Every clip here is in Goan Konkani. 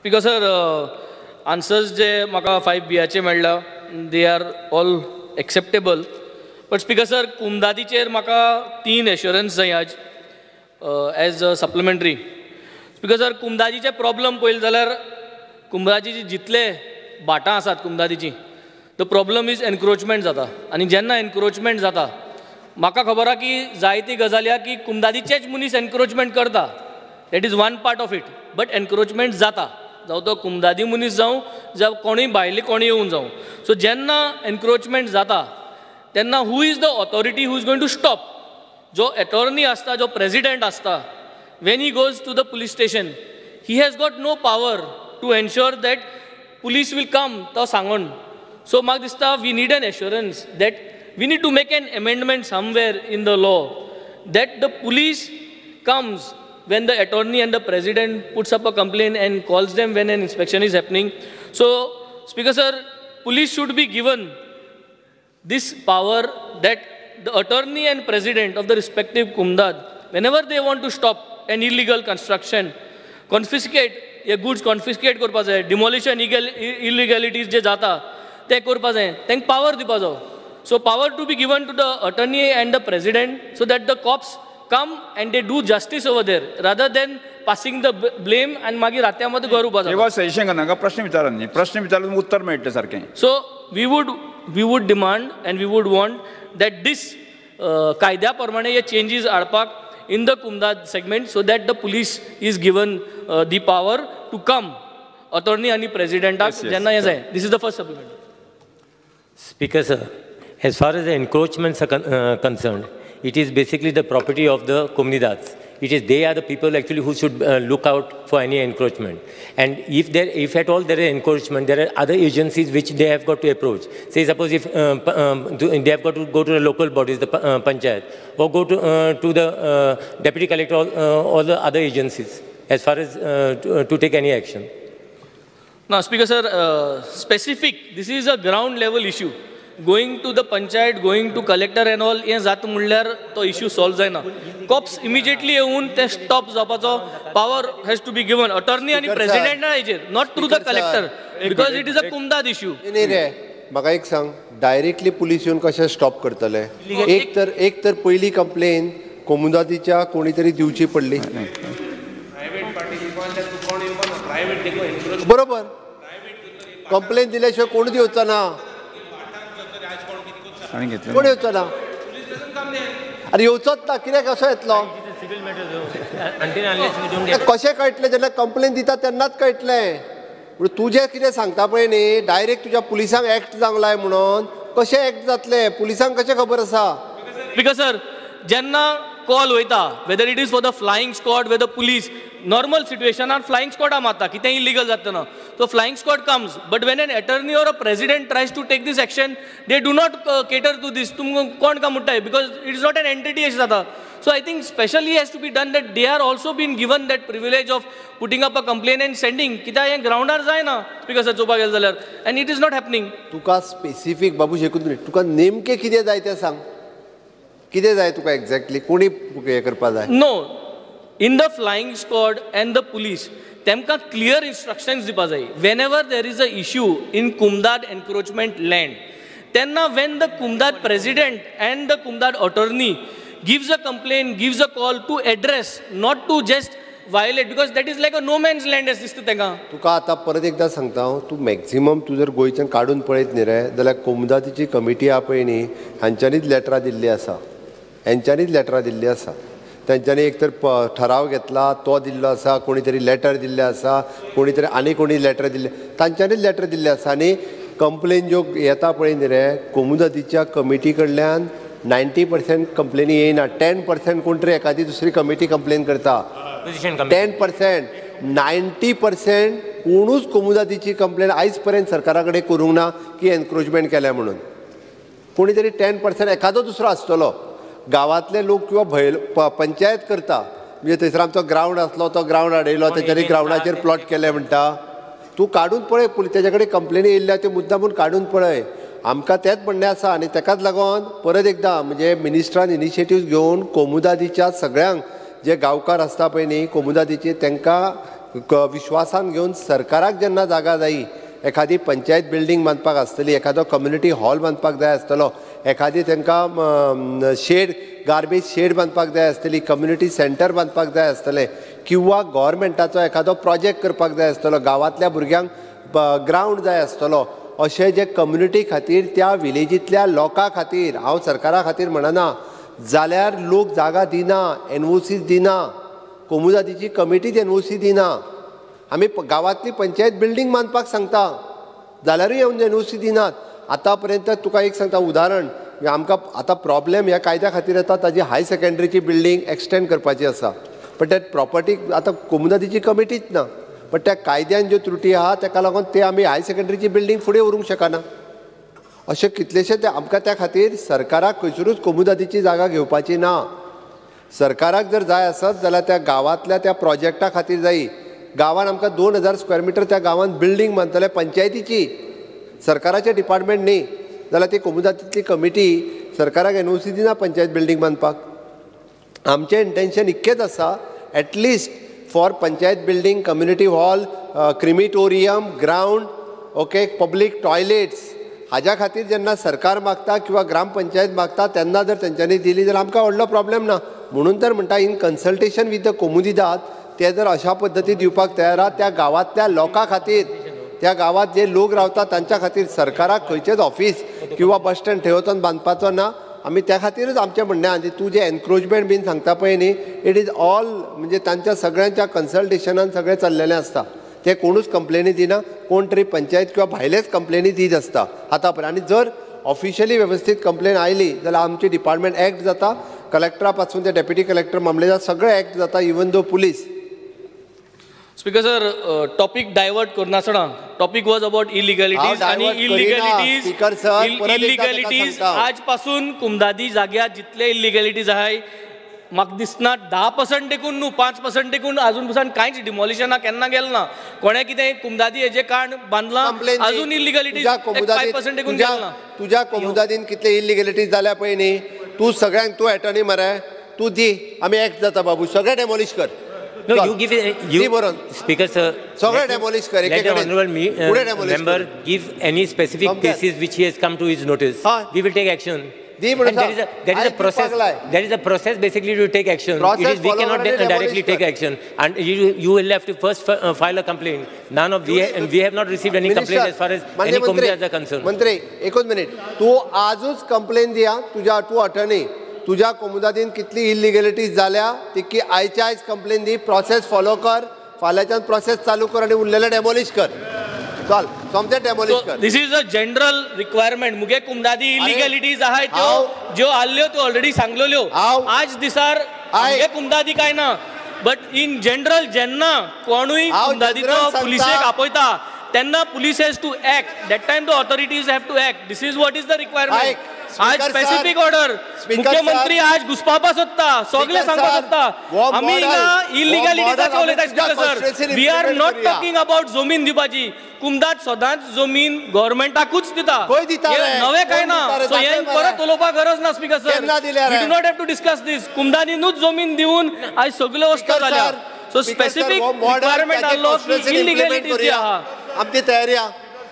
Speaker sir, answers जे म्हाका 5Bयाचे मेळ्ळा they are all acceptable. But speaker sir, कुमदादीचेर म्हाका 3 एश्योरन्स जाय आज as a supplementary. Speaker sir, कुमदादीचे प्रॉब्लम पळयले जाल्यार कुमदादीचे जितले भाटां आसात कुमदादीची, the problem is encroachment जाता. आनी जेन्ना एनक्रोचमेंट जाता, म्हाका खबर आहा की जायती गजाली आहा की कुमदादीचेच मनीस एनक्रोचमेंट करता. That is one part of it. But encroachment जाता, जावं तो कुमदादी मनीस जावं, जावं कोणूय भायले कोणूय येवन जावं. सो जेन्ना एनक्रोचमेंट जाता तेन्ना who is the authority who is going to stop? जो एटॉर्नी आसता, जो प्रेजिडेंट आसता, when he goes to the police station he has got no power to ensure that police will come तो सांगून. सो म्हाका दिसता we need an assurance that we need to make an amendment somewhere in the law that the police comes when the attorney and the president puts up a complaint and calls them when an inspection is happening. So, Speaker sir, police should be given this power that the attorney and president of the respective Kumdad, whenever they want to stop an illegal construction, confiscate हे goods confiscate करपा जाय, demolition illegalities जे जाता ते करपा जाय, तांकां power दिवपा जाय. So power to be given to the attorney and the president so that the cops come and they do justice over there rather than passing the blame and मागीर रात्या मध्ये घर उभा जाता. सजेशन करनाका, प्रश्न विचारा न्ही, प्रश्न विचारल्यार उत्तर मेळटलें सारकें. So we would demand and we would want that this कायद्या प्रमाणे हे चेंजीस हाडपाक in the Kumdad segment so that the police is given the power to come attorney आणि प्रेसिडेंटाक जेन्ना हें जाय. This is the first supplement. Speaker sir, as far as the encroachments are concerned, it is basically the property of the Comunidades. It is they are the people actually who should look out for any encroachment. And if at all there is encroachment, there are other agencies which they have got to approach. Say suppose if they have got to go to the local bodies, the panchayat, or go to the deputy collector or the other agencies as far as to take any action. Now, Speaker sir, specific, this is a ground level issue. Going to the panchayat, going to collector and all, हें जाता म्हणल्यार तो इश्यू सॉल्व जायना. कॉप्स इमिजिएटली येवन ते स्टॉप जावपाचो power has to be given attorney आनी प्रेसिडेंटा हेजेर, not through the collector, because it is a Comunidade issue. न्ही रे, म्हाका एक सांग, डायरेक्टली पुलीस येवन कशें स्टॉप करतले? एक तर पयली कंप्लेन कोमुनिदादीच्या कोणी तरी दिवची पडली, बरोबर? कंप्लेन दिल्या शिवाय कोण दिवचो ना, कोण येवचो ना, आनी येवचोच ना, कित्याक कसो येतलो? कशें कळटलें? जेन्ना कंप्लेन दिता तेन्नाच कळटलें. पूण तुजें कितें सांगता पळय न्ही, डायरेक्ट तुज्या पुलिसांक एक्ट जावंक लाय म्हणून कशें एक्ट जातलें? पुलिसांक कशें खबर आसा? Because sir, जेन्ना कॉल वयता, whether it is for the flying squad, whether police, normal सिट्युएशनान flying स्क्वॉडा मारता कितेंय इलिगल जातना, so flying squad comes. But when an attorney or a president tries to take this action, they do not cater to this. तुमकां कोण काय म्हणटाय, because it is not an entity अशें जाता. So I think specially has to be done that they are also been given that privilege of putting up a complaint and sending. कित्याक हें ग्रावंडार जायना स्पीकर सर चोवपाक गेलें जाल्यार, and it is not happening. तुका स्पेसिफीक बाबू एकूच मिनीट, तुका नेमकें कितें जाय तें सांग, कितें जाय तुका एक्झॅक्टली, कोणी हें करपा जाय? No, in the flying squad and the police तेमकां क्लियर इन्स्ट्रक्शन्स दिवपा जाय. Whenever there is a issue in Comunidade encroachment land, तेन्ना when the Comunidade president and the Comunidade attorney gives a complaint, gives a call to address, not to just violate, because that is like a no man's land अशें दिसता तेंकां. तुका आतां परत एकदां सांगता हांव, तूं मॅक्झिमम तूं जर गोंयच्यान काडून पळयत न्ही रे जाल्यार कोमुनिदादीची कमिटी आहा पळय न्ही, हांच्यांनीच लेटरां दिल्लीं आसा, हेंच्यांनीच लेटरां दिल्लीं आसा. तेंच्यांनी एक तर ठराव घेतला तो दिल्लो आसा, कोणी तरी लेटर दिल्लें आसा, कोणी तरी आनी कोणी लेटर दिल्ले, तांच्यांनीच लेटर दिल्लें आसा. आनी कंप्लेन ज्यो येता पळय न्ही रे, कोमुनिदादीच्या कमिटी कडल्यान 90% कंप्लेनी येयना, 10% कोण तरी एखादी दुसरी कमिटी कंप्लेन करता, 10%, 90% कोणूच कोमुनिदादीची कंप्लेन आयज पर्यंत सरकारा कडेन करूंक ना की एनक्रोचमेंट केल्या म्हणून. कोणी तरी 10% एखादो दुसरो आसतलो, गांवांतले लोक किंवा भयल पंचायत करता, म्हणजे थंयसर आमचो ग्रावंड आसलो तो ग्रावंड हाडयलो, तेच्यानी ग्रावंडाचेर प्लॉट केले म्हणटा. तूं काडून पळय, तेच्या कडेन कंप्लेनी येयल्ल्या त्यो मुद्दामून काडून पळय. आमकां तेंच म्हणणें आसा आनी तेकाच लागून परत एकदां म्हणजे मिनिस्ट्रान इनिशिएटीव घेवन कोमुनिदादीच्या सगळ्यांक जे गांवकार आसता पळय न्ही कोमुनिदादीचे, तांकां विश्वासान घेवन सरकाराक जेन्ना जागा जायी, एखादी पंचायत बिल्डींग बांदपाक आसतली, एखादो कम्युनिटी हॉल बांदपाक जाय आसतलो, एखादी तांकां शेड, गार्बेज शेड बांदपाक जाय आसतली, कम्युनिटी सेंटर बांदपाक जाय आसतलें, किंवा गव्हर्मेंटाचो एखादो प्रोजेक्ट करपाक जाय आसतलो, गांवांतल्या भुरग्यांक ग्रावंड जाय आसतलो, अशें जे कम्युनिटी खातीर त्या विलेजींतल्या लोकां खातीर, हांव सरकारा खातीर म्हणना, जाल्यार लोक जागा दिना, एनओसी दिना, कोमुदादीची कमिटीच एनओसी दिना. आमी गांवांतली पंचायत बिल्डींग बांदपाक सांगता जाल्यारूय एनओसी दिनात. आतां पर्यंत तुका एक सांगता उदाहरण, आमकां आतां प्रॉब्लेम ह्या कायद्या खातीर येता, ताजी हाय सेकंडरीची बिल्डींग एक्सटेंड करपाची आसा, पण त्या प्रॉपर्टीक आतां कोमुदादीची कमिटीच ना, पण त्या कायद्यान ज्यो त्रुटी आहा ताका लागून ते आमी हाय सेकंडरीची बिल्डींग फुडें व्हरूंक शकना. अशें कितलेशे ते आमकां त्या खातीर सरकाराक खंयसरूच कोमुदादीची जागा घेवपाची ना. सरकाराक जर जाय आसत जाल्यार त्या गांवांतल्या त्या प्रोजेक्टा खातीर जायी. गांवान आमकां 2000 स्क्वेअर मिटर त्या गांवान बिल्डींग बांदतले पंचायतीची, सरकाराचें डिपार्टमेंट न्ही, जाल्यार ती कोमुदादीतली कमिटी सरकाराक एनओसी दिना पंचायत बिल्डींग बांदपाक. आमचें इंटेन्शन इतकेंच आसा, at least for panchayat building, community hall, crematorium, ground, okay, public toilets हाज्या खातीर जेन्ना सरकार मागता किंवा ग्रामपंचायत मागता तेन्ना जर तेंच्यांनी दिली जाल्यार आमकां व्हडलो प्रॉब्लेम ना. म्हणून तर म्हणटा in consultation with the comunidade ते जर अशा पद्दती दिवपाक तयार आहा त्या गांवांतल्या लोकां खातीर, त्या गांवांत जे लोक रावता तांच्या खातीर सरकाराक खंयचेच ऑफिस किंवा बस स्टँड थंय वचोन बांदपाचो ना. आमी त्या खातीरच आमचें म्हणणें आहा. तूं जें एनक्रोचमेंट बीन सांगता पळय न्ही, it is all म्हणजे तांच्या सगळ्यांच्या कन्सल्टेशनान सगळें चल्लेलें आसता. ते कोणूच कंप्लेनी दिना, कोण तरी पंचायत किंवा भायलेच कंप्लेनी दीत आसता आतां पर्यंत. आनी जर ऑफिशियली वेवस्थीत कंप्लेन आयली जाल्यार आमची डिपार्टमेंट एक्ट जाता, कलेक्टरा पासून ते डेप्युटी कलेक्टर, मामलेदार सगळे एक्ट जाता, even though police. Speaker sir, topic divert करनासतना टॉपिक वॉज अबाउट इलिगॅलिटीज आनी इलिगॅलिटीज इलिगॅलिटीज आज पासून कुमदादी जाग्यार जितले इलिगॅलिटीज आहाय म्हाका दिसना 10% देखून न्हू 5% देखून अजून पसून कांयच डिमॉलिशना केन्ना गेलें ना. कोणें कितें कुमदादी हेजें काण बांदलां अजून इलिगॅलिटीज 5% देखून गेलें ना. तुज्या कोमुदादीन कितले इलिगॅलिटीज जाल्या पळय न्ही, तूं सगळ्यांक तूं एटर्नी मरे, तूं दी, आमी एक्ट जाता बाबू, सगळें डेमॉलिश कर. No, you give it, you, Speaker sir, let the honorable member give any specific cases which he has come to his notice. We will take action. And there is a process. There is a process basically to take action. It is, we cannot directly take action, and you will have to first file a complaint. None of we and we have not received any complaint as far as any complaints are concerned. मंत्री, एकच मिनिट, तू आजूच कंप्लेन दिया तुझ्या, तू अटर्नी, तुझ्या कोमुदादीन कितली इलिगॅलिटीज जाल्या तितकी आयच्या आयज कंप्लेन दी, प्रोसेस फॉलो कर, फाल्यांच्यान प्रोसेस चालू कर आनी उरलेलें डेमोलिश कर. चल सोमतें डेमोलिश कर. This is a general requirement. मुगे कुमदादी इलिगॅलिटीज आहाय त्यो ज्यो आहल्यो त्यो ऑलरेडी सांगलेल्यो. आज दिसार मुगे कुमदादी काय ना, बट इन जनरल जेन्ना कोणूय कुमदादीचो पुलिसेक आपयता तेन्ना police has to act. That time the authorities have to act. This is what is the requirement. आज स्पेसिफिक ऑर्डर मुख्यमंत्री आज घुसपावपा सोदता, सगळे सांगपा सोदता. आमी हिंगा इलिगॅलिटीजाचेर उलयता speaker sir. We are not talking about जमीन दिवपाची. कुमदाद सदांच जमीन गव्हर्मेंटाकूच दिता, नवें काय ना. सो हें परत उलोवपाक गरज ना speaker sir. We do not have to discuss this. कुमदादीनूच जमीन दिवन आयज सगल्यो वस्तू जाल्या. सो स्पेसिफिक रिक्वायरमेंट आहलो की इलिगॅलिटीज जी आहा आमची तयारी आहा.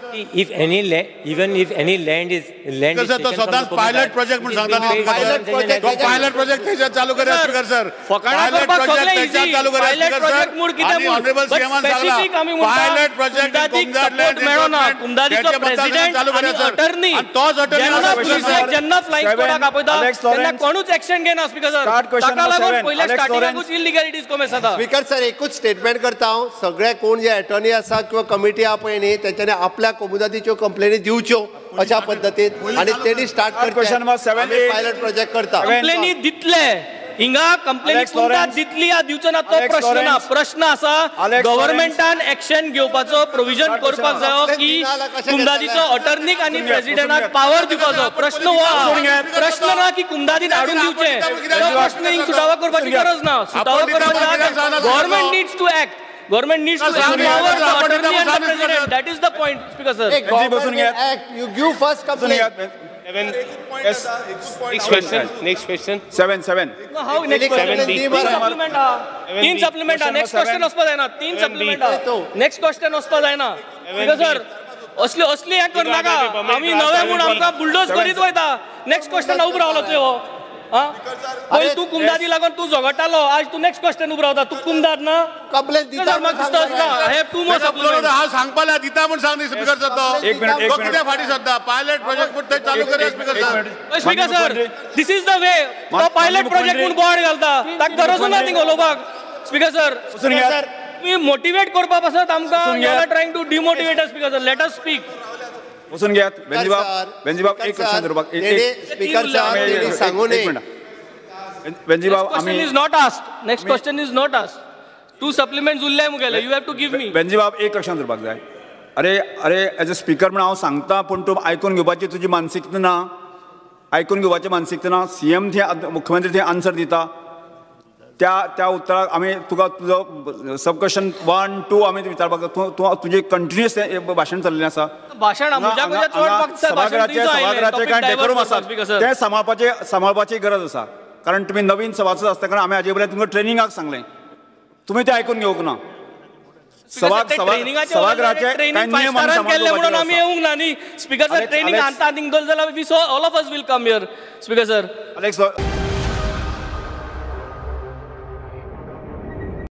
If any land, even if any land is land is taken from the pilot project म्हणून सांगता, पायलट प्रोजेक्ट थंयच्यान चालू करूया स्पीकर सर. फकाणां करपाक सगळें इझी. पायलट प्रोजेक्ट म्हूण कितें म्हूण, बट स्पेसिफीक आमी म्हणटा कुमदादीक सपोर्ट मेळना. कुमदादीचो प्रेसिडेंट आनी अटर्नी जेन्ना पुलिसाक जेन्ना फ्लायिंग स्क्वॉडाक आपयता तेन्ना कोणूच एक्शन घेना स्पीकर सर. ताका लागून पयल्या स्टार्टिंगाकूच इलिगॅलिटीज कोमेस जाता. स्पीकर सर, एकूच स्टेटमेंट करता हांव, सगळे कोण जे एटर्नी आसा किंवा कमिटी आहा पळय न्ही तेंच्यांनी आपल्या कोमुदादीच्यो कंप्लेनी दिवच्यो अशा पद्दतीन आनी तेणी स्टार्ट करचें. पायलट प्रोजेक्ट करता. कंप्लेनी दितले हिंगा, कंप्लेनी कुमदाद दितली या दिवचो ना तो प्रश्न ना. प्रश्न आसा गव्हर्मेंटान एक्शन घेवपाचो प्रोविजन करपाक जायो की कुमदादीचो अटर्नीक आनी प्रेसिडेंटाक पावर दिवपाचो प्रश्न हो. प्रश्न ना की कुमदादीन हाडून दिवचें, तो प्रश्न हिंग सुटावो करपाची गरज ना. सुटावो करपाक government needs to act. Government needs to empower the attorney and the president. That is the point, Speaker sir. Hey, government act. You give first complaint. 7. Next question. Next question. 7 7. How next question? तीन सप्लिमेंट हा, तीन सप्लिमेंट हा. नेक्स्ट क्वेश्चन वचपा जायना, तीन सप्लिमेंट हा. नेक्स्ट क्वेश्चन वचपा जायना. स्पीकर सर, असली असली हें करनाका. आमी नवे म्हूण आमकां बुलडोज करीत वयता. नेक्स्ट क्वेश्चन उबो रावलो तुवें हो. पयलीं तूं कुमदादी लागून तूं झगडटालो, आज तूं नेक्स्ट क्वेश्चन उबो रावता. तूं कुमदाद ना? कंप्लेन दिता. हांव सांगपाक दिता म्हूण सांग न्ही स्पीकर सर. तो एक मिनिट, एक कित्याक फाटीं सरता? पायलट प्रोजेक्ट म्हूण थंय चालू करया speaker sir. Speaker sir, this is the way. तो पायलट प्रोजेक्ट म्हूण बोर्ड घालता, ताका गरज ना थिंग उलोवपाक. स्पीकर सर, तुमी मोटिवेट करपा पासत आमकां you are trying to demotivate us. Speaker sir, let us speak. वचून घेयात. वेंजीबाब, वेंजीबाब, एक लक्षात दवरपाक. स्पीकर सर, सांगू न्ही. वेंजीबाब, question is not asked. Next question is not asked. Two supplements उरले मुगेले, you have to give me. वेंजीबाब, एक लक्षात दवरपाक जाय. अरे अरे, एज अ स्पीकर म्हण हांव सांगता, पूण तूं आयकून घेवपाची तुजी मानसिकता ना. आयकून घेवपाची मानसिकता ना. सी एम थंय, मुख्यमंत्री थंय आन्सर दिता, त्या त्या उत्तराक आमी तुका तुजो सब क्वेश्चन 1 2 आमी विचारपाक. तूं तूं तुजें कंटिन्युअस भाशण चल्लें आसा. भाशण सभाघराचे सभाघराचे कांय डेकोरम आसात, ते सांबाळपाचे सांबाळपाची गरज आसा. कारण तुमी नवीन सभासद आसता, कारण आमी हाजे पयलीं तुमकां ट्रेनिंगाक सांगलें, तुमी तें आयकून घेवंक ना. सभाघराचे कांय नियम केल्ले म्हणून आमी येवंक ना न्ही स्पीकर सर. ट्रेनिंग आतां थिंग दवरलें जाल्यार we all of us will come here. Speaker sir, Alex.